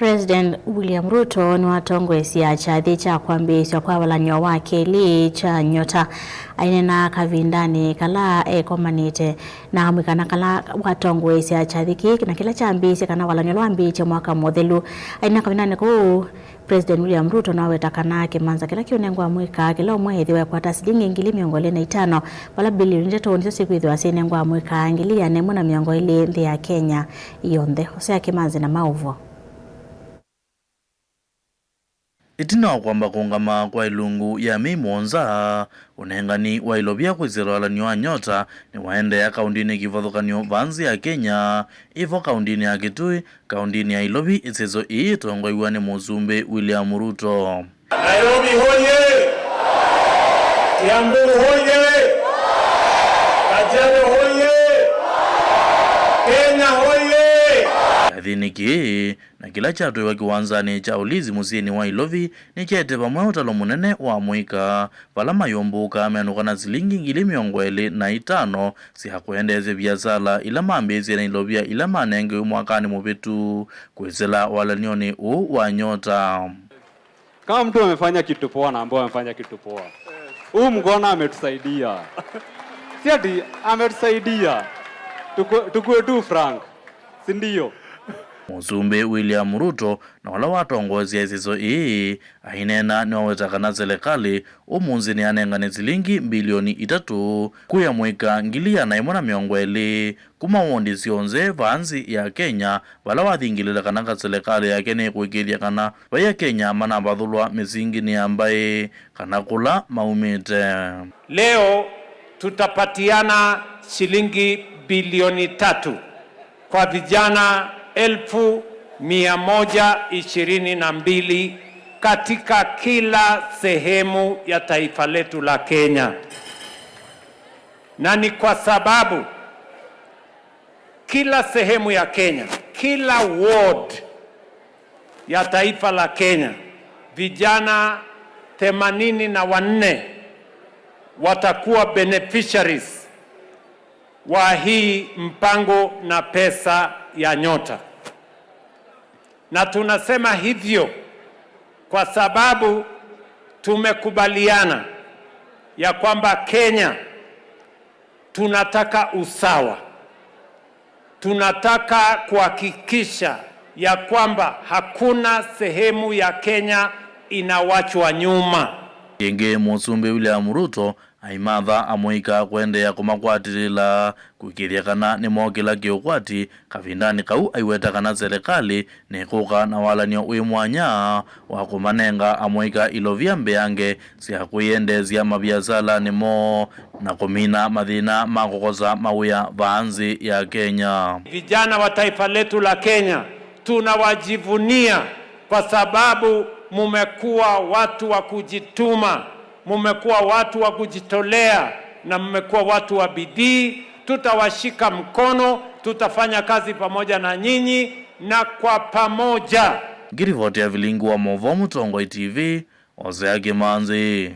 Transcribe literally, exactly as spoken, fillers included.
President William Ruto nĩwatongoesya kyathĩ kya kwambĩĩsya kwa valany'o wa kelĩ kya Nyota. Aineena kavindanĩ kala ekomanĩte na amwĩkana kala watongoesya kyathĩ kĩĩ na kĩla kyambĩĩsye kana valany'o ũla wambĩĩtye mwaka mũthelu. Aineena kavindanĩ kau, President William Ruto nĩwaweta kana kĩmanza kĩla kĩũnengwa amũika kĩla ũmwe ĩthĩwa ĩkwata silingi ngili mĩongo ĩlĩ na itano, vala bilioni itatũ nĩsyo syĩkwĩthĩwa syĩnengwa amũika ngili ĩana ĩmwe na mĩongo ĩlĩ nthĩ ya Kenya yonthe. Osea Kĩmanzi na maũvoo. Ĩtina wa kwamba kũũngama kwa ĩlungu ya myei mũonza, ũnengani wa ilovia kwĩsĩla walany'o wa Nyota nĩwaendeea kaũndĩnĩ kĩvathũkany'o vaa nthĩ ya Kenya, ĩvo kaũndĩnĩ ya Kitui, kaũndĩnĩ ya Ilovi, ĩseso ĩĩ ĩtongoew'a nĩ Mũsumbĩ William Ruto. Nairobi hoye! Kiambu hoye! Kajiado hoye! Kenya hoye! Kyathĩnĩ kĩĩ, na kĩla kyatwĩwa kĩwanzanĩ kya ũlisi mũsyĩnĩ wa Ilovi nĩkyaete vamwe ũtalo mũnene wa mũika, vala mayũmbũka menũka na silingi ngili mĩongo ĩlĩ na itano sya kũendeesya viasala ila mambĩĩsye na ilovia ila manengewe mwakanĩ mũvĩtu kwĩsĩla walany'onĩ ũũ wa Nyota. Kama mtu amefanya kitu poa, naambia amefanya kitu poa. Huyu mkono ametusaidia. Si ati ametusaidia. Tukue, tukue tu frank. Si ndio? Mũsumbĩ William Ruto, na ũla watongoesya ĩseso ĩĩ, aineena nĩwaweta kana selekalĩ ũmũnthĩ nĩyanengane silingi mbilioni itatũ kwĩ amũika ngili ĩana ĩmwe na mĩongo ĩlĩ kuma wondi syonthe vaa nthĩ ya Kenya, vala wathingĩlĩla kana ka selekalĩ yake nĩkũĩkĩĩthya kana vai Akenya manavathũlwa mĩsinginĩ ya mbaĩ kana kũla maumĩte. Leo tutapatiana shilingi bilioni tatu kwa vijana elfu mia moja ishirini na mbili katika kila sehemu ya taifa letu la Kenya. Na ni kwa sababu kila sehemu ya Kenya, kila ward ya taifa la Kenya, vijana themanini na wanne watakuwa beneficiaries wa hii mpango na pesa ya Nyota. Na tunasema hivyo kwa sababu tumekubaliana ya kwamba Kenya tunataka usawa. Tunataka kuhakikisha ya kwamba hakuna sehemu ya Kenya inawachwa nyuma. Ĩngĩ, Mũsumbĩ William Ruto aimatha amũika kũendeea kũmakwatĩlĩla kũĩkĩĩthya kana nĩmokĩla kĩũkwati. Kavindanĩ kau aiweta kana selekalĩ nĩkũka na walany'o wĩ mwanya wa kũmanenga amũika ilovia mbeange sya kwĩyendeesya maviasalanĩ moo na kũmina mathĩna ma kũkosa mawĩa vaa nthĩ ya Kenya. Vijana wa taifa letu la Kenya, tunawajivunia kwa sababu mumekuwa watu wa kujituma, mumekuwa watu wa kujitolea, na mmekuwa watu wa bidii. Tutawashika mkono, tutafanya kazi pamoja na nyinyi na kwa pamoja. Ngirivoti ya vilingi wa maũvoo Mũtongoi T V, Osea Kĩmanzi.